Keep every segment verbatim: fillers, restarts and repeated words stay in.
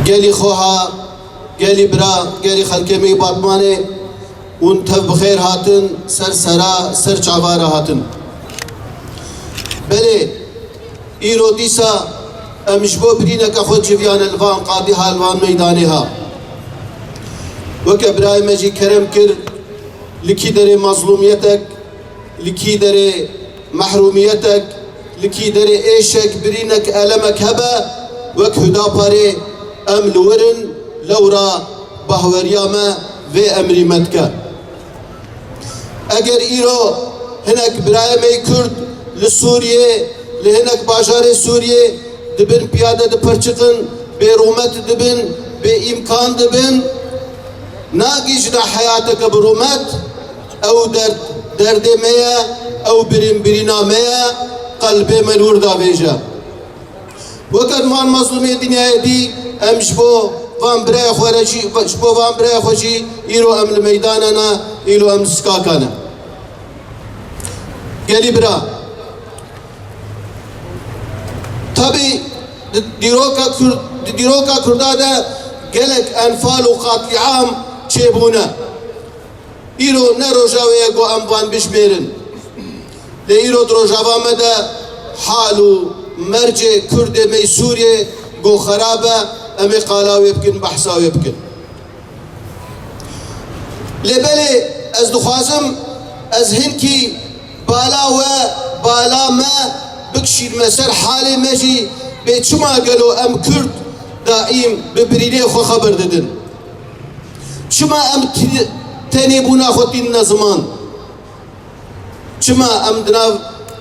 Gelî xweha, gelî bira, gelî xelkê me yê Batmanê, hûn tev bi xêr hatin, ser sera, ser çava re hatin. Belê, îro dîsa em ji bo birîneke xwe civiyane li van qadî ha, li van meydanê ha. Weke birayê me jî kerem kir, li kî derê mezlûmiyetek, li kî derê mehrûmiyetek, li kî derê êşek, birînek, elemek hebe, wek Hudaparê em li wir in, lewra bahweriya me vê emrî me dike. Eger îro hinek birayê me yê Kurd li Sûriyê, li hinek bajarê Sûriyê dibin piyade diperçiqin, bêrûmet dibin, bêîmkan dibin, nagihîjine heyateke bi rûmet, ew derd, derdê me ye, ew birîn, birîna me ye, qelbê me li wir davêje. Weke van mezlûmê dinyayê dî, em ji bo van birayê xwe re jî, ji bo van birayê xwe jî îro em li meydanan e, îro em li sikakan e. Gelî bira. Tabî di dîroka Kurd, di dîroka Kurda de gelek enfal û qatliam çêbûne. Îro ne roja wê ye ku em van bijmêrin. Lê îro di rojava me de hal û mercê Kurdê me yê Sûriyê ku xerab e, em ê qala wê bikin, behsa wê bikin. Lê belê ez dixwazim ez hinkî bala we, bala me bikişînme ser halê me jî, bê çima gelo em Kurd daîm bi birînê xwe xeber didin? Çima em ti-, tenê bûna xwe tînine ziman? Çima em di nav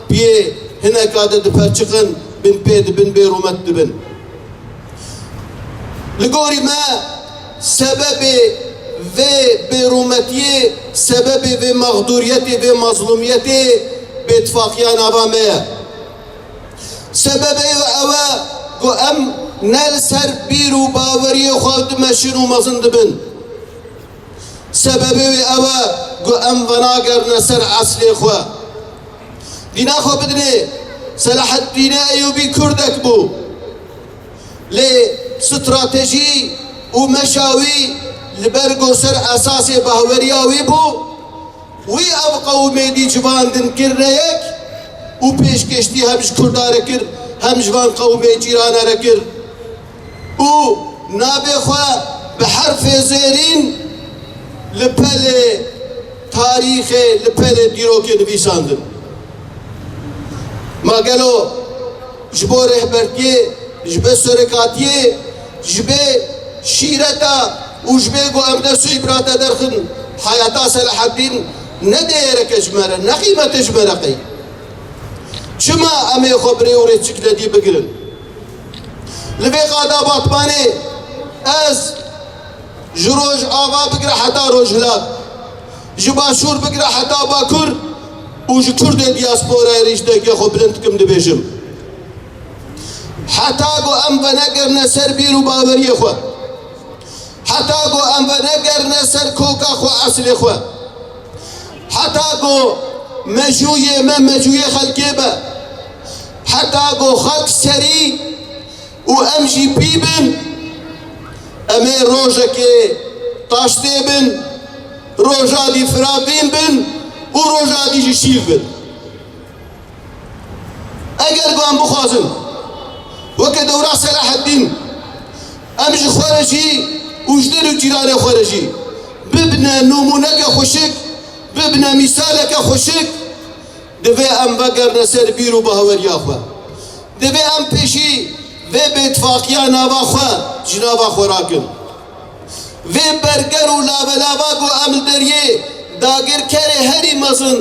piyê hineka de diperçiqin, bin pê dibin, bêrûmet dibin? Li gorî me sebebê vê bêrûmetiyê, sebebê vê mexdûriyetê, vê mezlûmiyetê bêtifaqiya nava me ye. Sebebê ew e ku em ne li ser bîr û baweriyê xwe dimeşin û mezin dibin. Sebebê wê ew e ku em venagerine ser eslê xwe. Dîna xwe bidinê, Selaheddînê Eyûbî Kurdek bû. Lê stratejî û meşa wî li ber ku ser esasê bahweriya wî bû, wî ev qewmê dî civandin kirine yek û pêşkêştî hem ji Kurda re kir, hem ji van qewmê cîrane re kir. Û navê xwe bi herfê zêrîn li pelê tarîxê, li pelê dîrokê nivîsandin. Ma gelo ji bo rêhbertiyê, ji bo serokatiyê, ji bo şîreta û ji bo ku em dest û îbrata derxin heyata Selaheddîn ne değereke ji me re, ne qîmete ji me re qey? Çima em ê xwe bi rê û rêçik ledî bigirin? Li vê qada Batmanê ez ji Rojava bigire heta Rojhilat, ji Başûr bigire heta Bakur û ji Kurdê diasporayê re jî dengê xwe bilind dikim, dibêjim, heta ku em venegerine ser bîr û baweriyê xwe, heta ku em venegerine ser koka xwe, eslê xwe, heta ku mejûyê me mejûyê xelkê be, heta ku xelk serî û em jî pî bin, em ê rojekê taştê bin, roja dî firavîn bin û roja dî jî şîv bin. Eger ku em bixwazin weke dewra Selaheddîn, em ji xwe re jî û ji dil û cîranê xwe re jî bibine nimûneke xweşik, bibine mîsaleke xweşik, divê em vegerine ser bîr û bahweriya xwe. Divê em pêşî vê bêtifaqiya nava xwe ji nava xwe rakin. Vê berger û lavelava ku em li deriyê dagirkerê herî mezin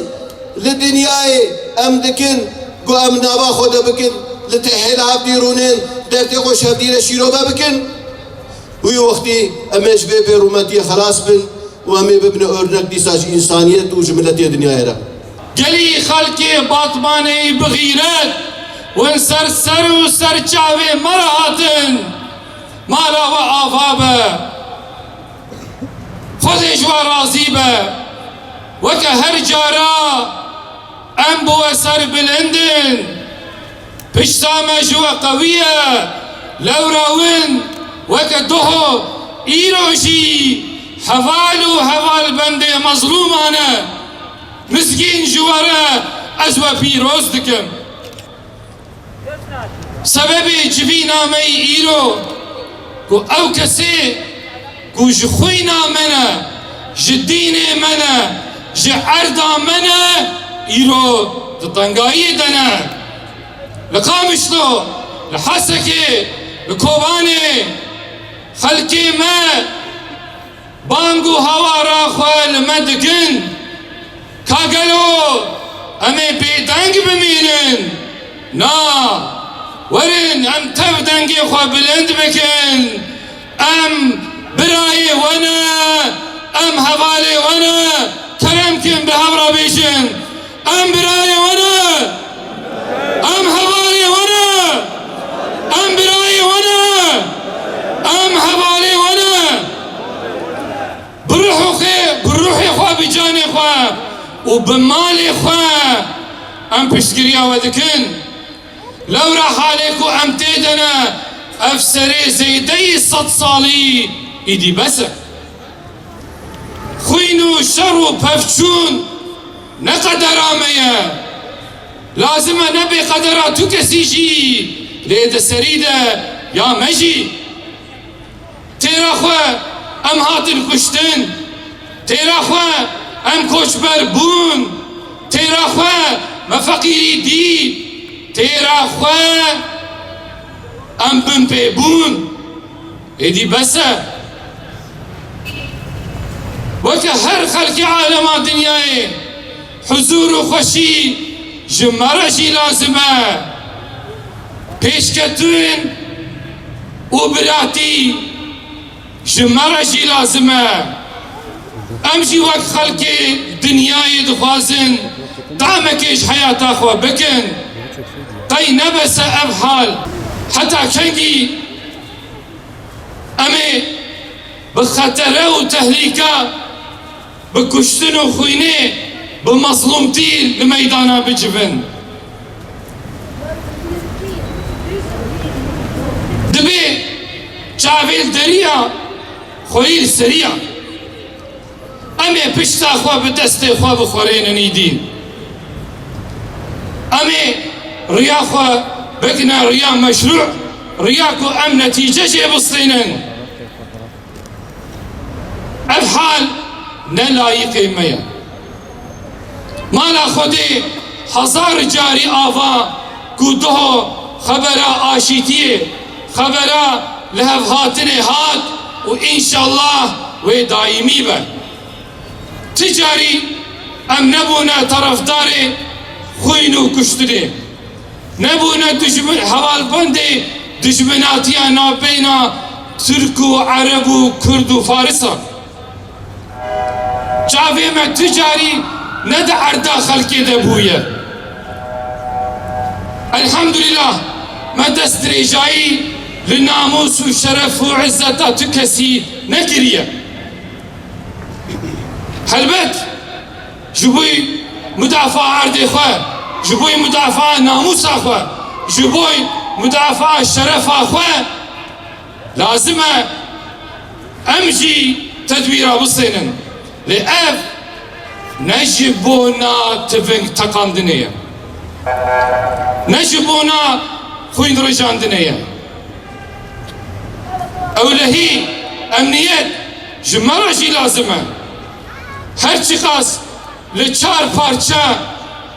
li dinyayê em dikin, ku em nava xwe de bikin, li têhê li hevdî rûnên, dertê xwe ji hevdî re şîrove bikin. Wî wextî em ê ji vê bêrûmetiyê xelas bin û em ê bibine örnek dîsa ji însaniyet û ji miletê dinyayê re. Gelî xelkê Batmanê bi xîret win ser ser û ser çavê me re hatin. Mala we ava be. razî be. Weke her cara em bi we serbilind in. Pişta me ji we qewî ye. Lewra win weke doho îro jî heval û hevalbendê mezlûman e. Mizgîn ji we re ez we pîroz dikim. Sebebê civîna me yî îro ku ew kesê ku ji xwîna me ne, ji dînê me ne, ji erda me ne, îro di tengayiyê de ne. Li Qamişlo, li Hesekê, li Kobanê xelkê me bang û hawara xwe li me dikin. Ka gelo em ê bêdeng bimînin? Na, werin em tev dengê xwe bilind bikin. Em birayê we ne, em hevalê we ne. Kerem kin bi hev re bêjin. Em birayê we ne. Em hevalê we ne. Em birayê we ne. Em hevalê we ne. Bi ruhê xwe, bi ruhê xwe, bi canê xwe û bi malê xwe em piştgiriya we dikin. Lewra halê ku em tê de ne, ev serê zêdeyî sed salî îdî bes e. Xwîn û şer û pevçûn ne qedera me ye. Lazim e nebe qedera tu kesî jî, lê di serî de ya me jî. Têra xwe em hatin kuştin. Têra xwe em koçber bûn. Têra xwe me feqîrî dî. Têra xwe em binpê bûn. Êdî bes e. Weke her xelkê alema dinyayê huzûr û xweşî ji me re jî lazim e. Pêşketin û biratî ji me re jî lazim e. Em jî wek xelkê dinyayê dixwazin tamekê ji heyata xwe bikin. Qey nebese ev hal. Heta kengî em ê bi xetere û tehlîka, bi kuştin û xwînê, bi mezlûmtî li meydana bicivin? Dibê çavê li deriya, xweyî li seriya. Em ê pişta xwe bi destê xwe bixwerênin îdî. Em ê riya xwe bikine riya meşrû, riya ku em netîce jê bistînin. Ev hal ne layîqê me ye. Mala Xwedê hezar carî ava ku doho xebera aşîtiyê, xebera lihevhatinê hat û înşallah wê daîmî be. Ti carî em nebûne terefdarê xwîn û kuştinê. Nebûne dijmin, hevalbendê dijminatiya navbeyna Tirk û Ereb û Kurd û Farisa. Çavê me tu carî ne di erda xelkê de bûye. Elhamdulillah, me destdirêjayî li namûs û şeref û izzeta tu kesî nekiriye. Helbet, ji bo mudafaa erdê xwe, ji bo mudafaa namûsa xwe, ji bo mudafaa şerefa xwe lazim e em jî tedbîra bistênin. Lê ev ne ji bona tiving teqandinê ye. Ne ji bona xwîn rijandinê ye. Ewlehî, emniyet ji me re jî lazim e. Her çiqas li çar parça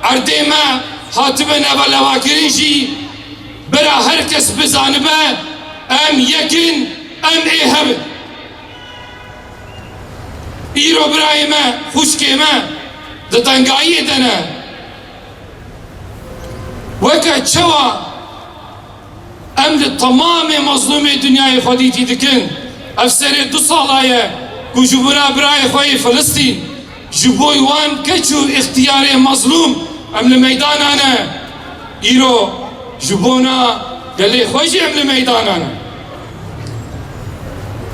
erdê me hatibe nevelewakirî jî, bira her kes bizanibe, em yek in, em ê hev in. Îro birayê me, xwişkê me di tengayiyê de ne. Weke çawa em li temamê mezlûmê dinyayê xwedîtî dikin. Ev serê du sala ye ku ji bira birayê xwe yê Filistîn, ji bo wan keç û îxtiyarê mezlûm em li meydana ne. Îro ji bona gelê xwe jî em li meydana ne.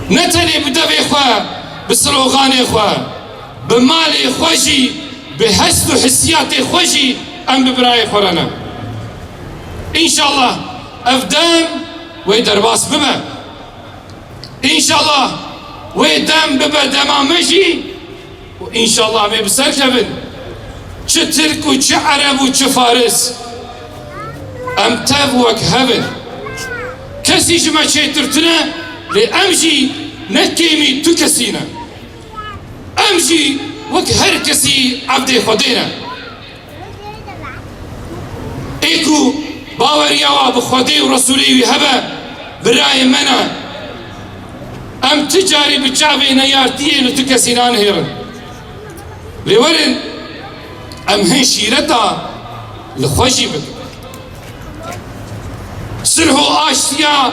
Ne tenê bi devê xwe, bi sloganê xwe, Bi malê xwe jî, bi hest û hissiyatê xwe jî em bi birayê xwe re ne. Înşallah ev dem wê derbas bibe. Înşallah wê dem bibe dema me jî û înşallah em ê bi ser kevin. Çi Tirk û çi Ereb û çi Faris, em tev wek hev in. Kesî ji me çêtir tune, lê em jî ne kêmî tu kesî ne. Em jî wek her kesî evdê Xwedê ne. Ê ku baweriya wa bi Xwedê û Resûlê wî hebe, birayê me ne. Em ti carî bi çavê neyartiyê li tu kesî nanihêrin. Lê werin, em hin şîreta li xwe jî bikin. Silh û aştiya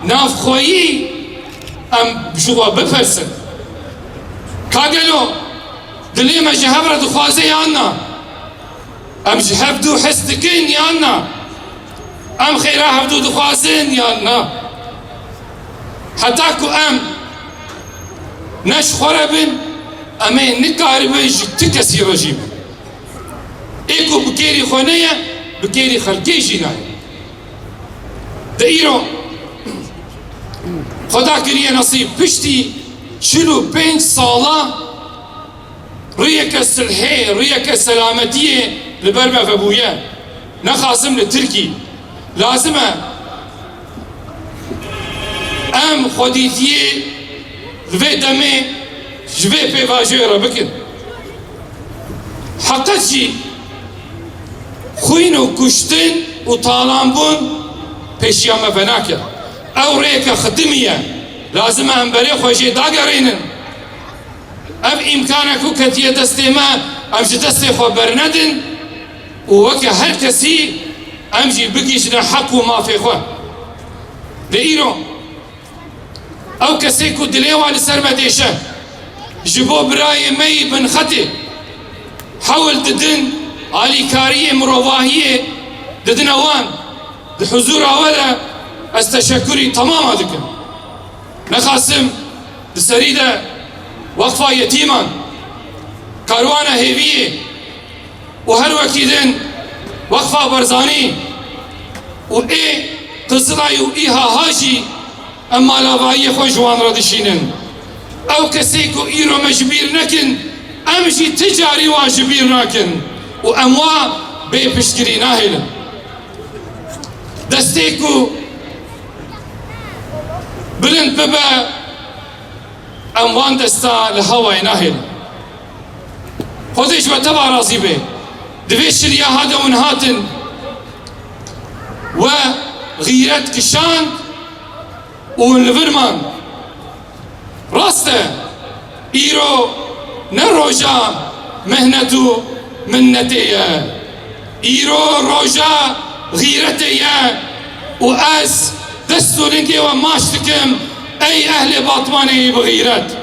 navxweyî em ji xwe bipirsin. Ka gelo dilê me ji hev re dixwaze yan na? Em ji hevdû hez dikin yan na? Em xêra hevdû dixwazin yan na? Heta ku em ne ji xwe re bin, em ê nikaribin ji ti kesî re jî bin. Ê ku bi kêrî xwe neye, bi kêrî xelkê jî nayê. De îro Xweda kiriye nesîb, piştî çil û pênc sala rûyeke silhê, rûyeke selametiyê li ber me vebûye. Nexasim li Tirkî. Lazim e em xwedîtiyê li vê demê ji vê pêvajoyê re bikin. Heqet jî xwîn û kuştin û talanbûn pêşiya me venake. Ew rêyeke xitimî ye. Lazim e em berê xwe jê dagerînin. Ev îmkane ku ketiye destê me, em ji destê xwe bernedin û weke her kesî em jî bigihîjine heq û mafê xwe. Lê îro ew kesê ku dilê wan li ser me dêşe, ji bo birayê me yî binxetê hewl didin, alîkariyê mirovahiyê didine wan, di huzûra we de ez teşekurî temama dikim. Nexasim di serî de Weqfa Yetîman, Karwana Hêviyê û her wekî din Weqfa Barzanî û ê Qizilay û ê H H jî em malavayiyê xwe ji wan re dişînin. Ew kesê ku îro me ji bîr nekin, em jî ti carî wan ji bîr nakin û em wa bê piştgirî nahêlin. Destê ku bilind bibe, em wan desta li hewayê nahêlin. Xwedê ji we teva razî be. Di vê şiliya hade hûn hatin, we xîret kişand û hûn li vir man. Rast e, îro ne roja mehnet û minnetê ye. Îro roja xîretê ye û ez dest û lingê we maç dikim, ey ehlê Batmanê yî bi xîret.